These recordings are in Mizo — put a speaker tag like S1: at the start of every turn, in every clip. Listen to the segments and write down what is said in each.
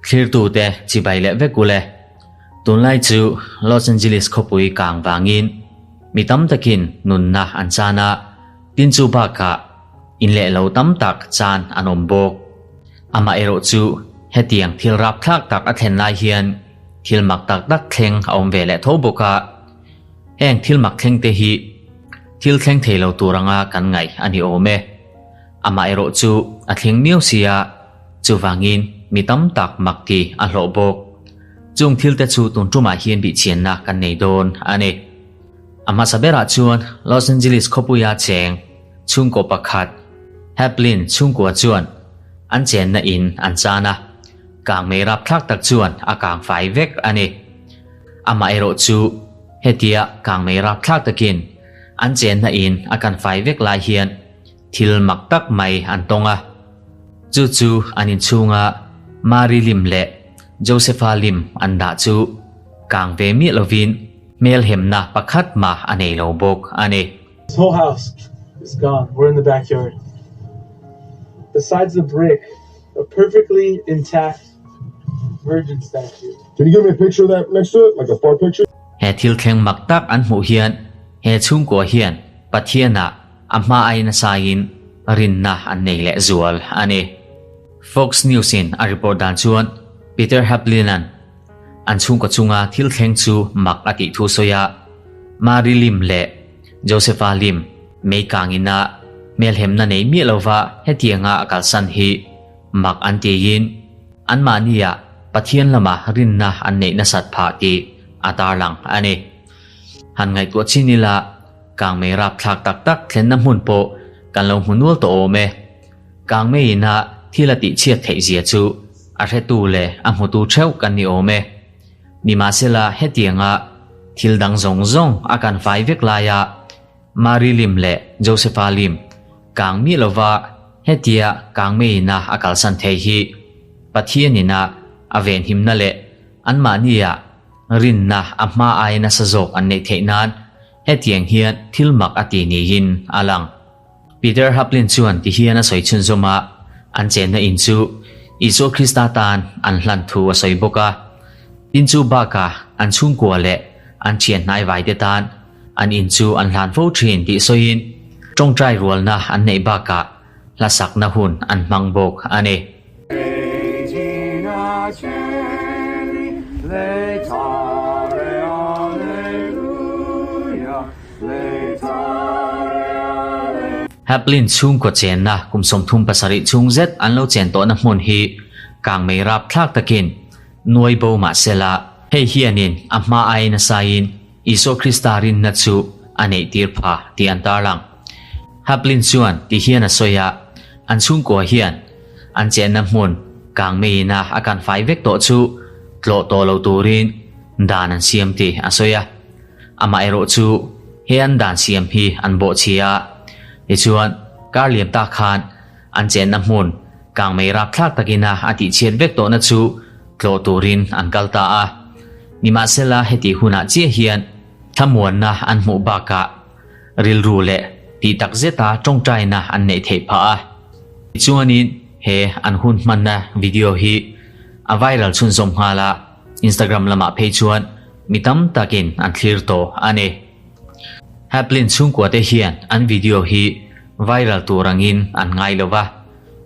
S1: Thlirtute chibai leh vek ule. Tunlai chu Los Angeles khawpui kang vangin mi tam takin nunna an chan a, tin chu bakah in leh lo tam tak chan an awm bawk. Amaherawh chu hetiang thil rapthlak tak a thlen lai hian thil mak tak tak thleng a awm ve leh tho bawk a. Heng thil mak thleng te hi thil thleng thei lo tur anga kan ngaih a ni awm e. Amaherawh chu a thleng miau sia, chuvangin mi tam tak mak ti a hlawh bawk. Chung thil te chu tun tumah hian bihchianna kan nei dawn a ni. A hmasa berah chuan Los Angeles khawpuia cheng chhungkaw pakhat Haplin chhungkua chuan an chenna in an chan a, kangmei rapthlak tak chuan a kang fai vek a ni. Amaherawh chu hetia kangmei rapthlak takin an chenna in a kan fai vek lai hian thil mak tak mai an tawng a. Chu chu an inchhunga Mari lim leh Josepha lim an dah chu kang ve miah lovin hmelhemna pakhat mah a nei lo bawk a ni.
S2: This whole house is gone, we're in the backyard. Besides the brick, a perfectly intact virgin statue.
S3: Can you give me a picture of that next to it, like a far picture?
S1: He thil thleng mak tak an hmuh hian he chhungkua hian Pathianah a hma ai nasaiin rinna an nei leh zual a ni. Fox News in a report dan chuan Peter Haplin-a'n an chhungkaw chunga thil thleng chu mak a tih thu sawi a, Mari lim leh Josepha lim mei kangina hmelhemna nei miah lova hetianga a kalsan hi mak an tiin anmahniah Pathian lama rinna an neih nasat phah tih a tarlang a ni. Han ngaihtuah chin ila kangmei rapthlak tak tak thlenna hmun pawh kan lo hmu nual tawh awm e. Kangmeiin a thil a tihchhiat theih zia chu a hretu leh a hmutu theuh kan ni awm e. Nimahsela hetianga thil dang zawng zawng a kan fai vek laia Mari lim leh Josepha lim kang miah lova hetia kangmeiin a a kalsan thei hi Pathianin a a venhimna leh anmahnia rinna a hma aia nasa zawk an neih theih nan hetiang hian thil mak a ti niin a lang. Peter Haplin chuan ti hian a sawi chhunzawm a, an chenna in chu Isua Krista tan an hlan thu a sawi bawk a. Tin chu bakah an chhungkua leh an thian hnaivaite tan an in chu an hlan fo thin tih sawiin tawngtai rualna an neih bakah hlasakna hun an hmang bawk a ni. Haplin chhungkaw chenna kum 37 chhung zet an lo chen tawhna hmun hi kangmei rapthlak takin nuai bo mah sela, hei hianin a hma ai nasaiin Isua Krista rinna chu a neih tir pha tih an tarlang. Haplin chuan ti hian a sawi a, an chhungkua hian an chenna hmun kangmeiin a a kan fai vek tawh chu tlawh tawh lo turin dan an siam tih a sawi a. Amaherawh chu he an dan siam hi an bawhchhi a, tichuan kar liam tak khan an chenna hmun kangmei rapthlak takina a tihchhiat vek tawhna chu tlawh turin an kal ta a. Nimahsela hetih hunah chiah hian thlamuanna an hmuh bakah rilru leh tih tak zeta tawngtaina an neih theih phah a. Tichuanin he an hun hmanna video hi a viral chhunzawm nghal a, Instagram lamah phei chuan Mi tam takin an thlir tawh a ni. Haplin chhungkuate hian an video hi viral tur angin an ngai lo va,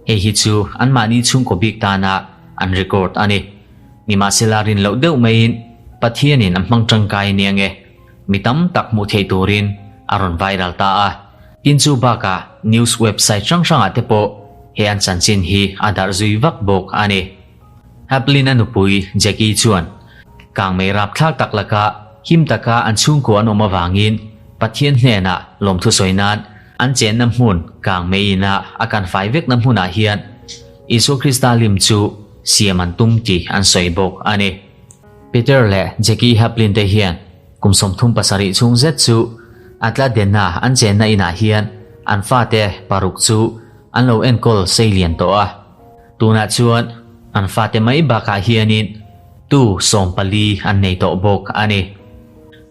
S1: hei hi chu anmahni chhungkaw bik tana an record a ni. Nimahsela rin loh deuh maiin Pathianin a hmang tangkai nia nge mi tam tak hmuh theih turin a rawn viral ta a. Tin chu bakah news website hrang hrangah te pawh he an chanchin hi a darh zui vak bawk a ni. Haplin-a nupui Jackie chuan kangmei rapthlak tak laka him taka an chhungkua an awm avangin Pathian hnenah lawmthu sawi nan an chenna hmun kangmei ina a kan fai vekna hmunah hian Isua Krista lim chu siam an tum tih an sawi bawk a ni. Peter leh Jackie Haplin te hian kum 37 chhung zet chu Atladena an chenna inah hian an fate paruk chu an lo enkawl seilian tawh a. Tunah chuan an fate mai bakah hianin tu 14 an nei tawh bawk a ni.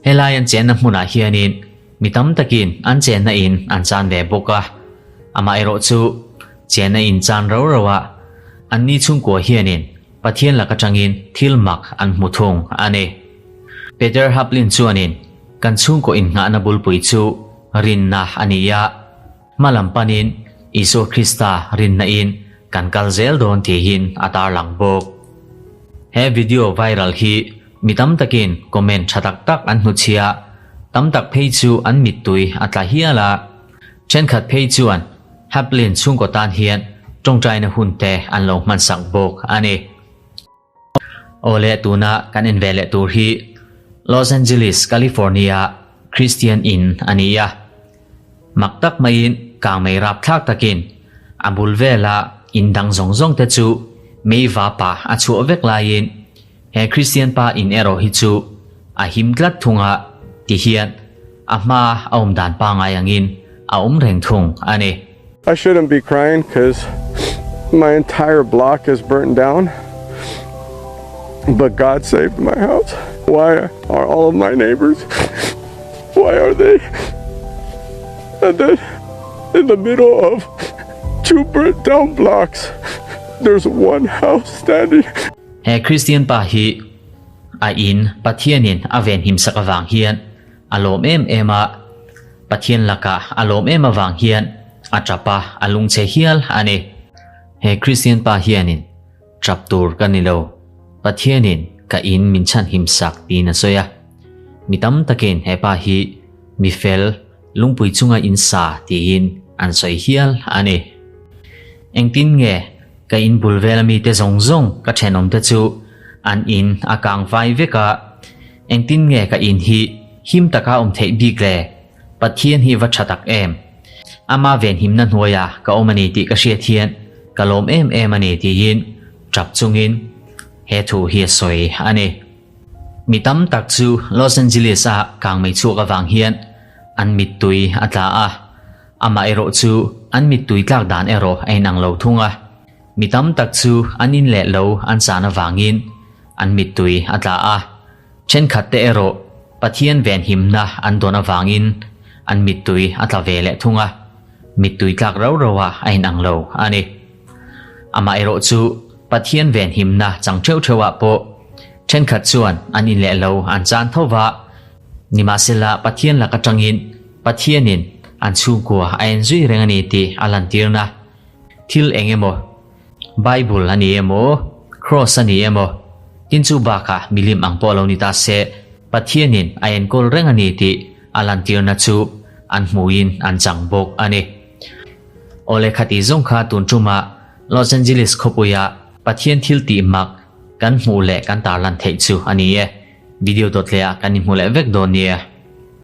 S1: Helai an chenna hmunah hianin mi tam takin an chenna in an chan ve bawk a. Amaherawh chu Chen a inchan rau rau a, anni chhungkua hianin Pathian lak atangin thil mak an hmu thung a ni. Peter Haplin chuanin kan chhungkaw innghahna bulpui chu rinna a ni a, hma lam panin Isua Krista rinna in kan kal zel dawn tiin a tarlang bawk. He video viral hi mi tam takin comment tha tak tak an hnuchhia, tam tak phei chu an mittui a tla hial a, thenkhat phei chuan Haplin chhungkaw tan hian tawngtaina hun te an lo hmansak bawk a ni. Awle tuna kan en ve leh tur hi Los Angeles, California Christian in a ni a. Mak tak maiin kangmei rapthlak takin a bul vela in dang zawng zawng te chu mei vapa a chhuah vek laiin he Christian pa in erawh hi chu a him tlat thung a ti hian a hma a awm dan pangai angin a awm reng thung a ni.
S3: I shouldn't be crying cuz my entire block is burnt down but God saved my house. Why are all of my neighbors why are they and then in the middle of two burnt down blocks there's one house standing.
S1: He Christian pa hi a in Pathianin a venhim sak avang hian a lawm em em a, Pathian lakah a lawm em avang hian a tap a, a lungchhe hial a ni. He Kristian pa hianin, Tap tur ka ni lo, Pathianin ka in min chhanhim sak tiin a sawi a. Mi tam takin he pa hi mi fel, lungpui chunga in sa tiin an sawi hial a ni. Engtin nge ka in bul vel amite zawng zawng ka thenawmte chu an in a kang vai vek a, Engtin nge ka in hi him taka awm theih bik le? Pathian hi va tha tak em? Ama venhimna hnuaia ka awm a ni tih ka hriat hian ka lawm em em a ni tiin tap chungin he thu hi a sawi a ni. Mi tam tak chu Los Angeles-a kangmei chhuak avang hian an mittui a tla a, amah erawh chu an mittui tlak dan erawh a inang lo thung a. Mi tam tak chu an in leh lo an chan avangin an mittui a tla a, thenkhat te erawh Pathian venhimna an dawn avangin an mittui a tla ve leh thung a, mittui tlak rau rau ah a inang lo a ni. Amaherawh chu Pathian venhimna chang theuh theuh ah pawh thenkhat chuan an in leh lo an chan tho va, nimahsela Pathian lak atangin Pathianin an chhungkua a enzui reng a ni tih a lantirna. Thil eng emaw, Bible a ni emaw, Cross a ni emaw, tin chu bakah milim ang pawh lo ni ta se, Pathianin a enkawl reng a ni tih a lantirna chu an hmuhin an chang bawk a ni. Awle khati zawng kha tun ṭuma Los Angeles khawpuia Pathian thil tih mak kan hmuh leh kan tarlan theih chu a ni e. Video dawt lehah kan inhmu leh vek dawn nia.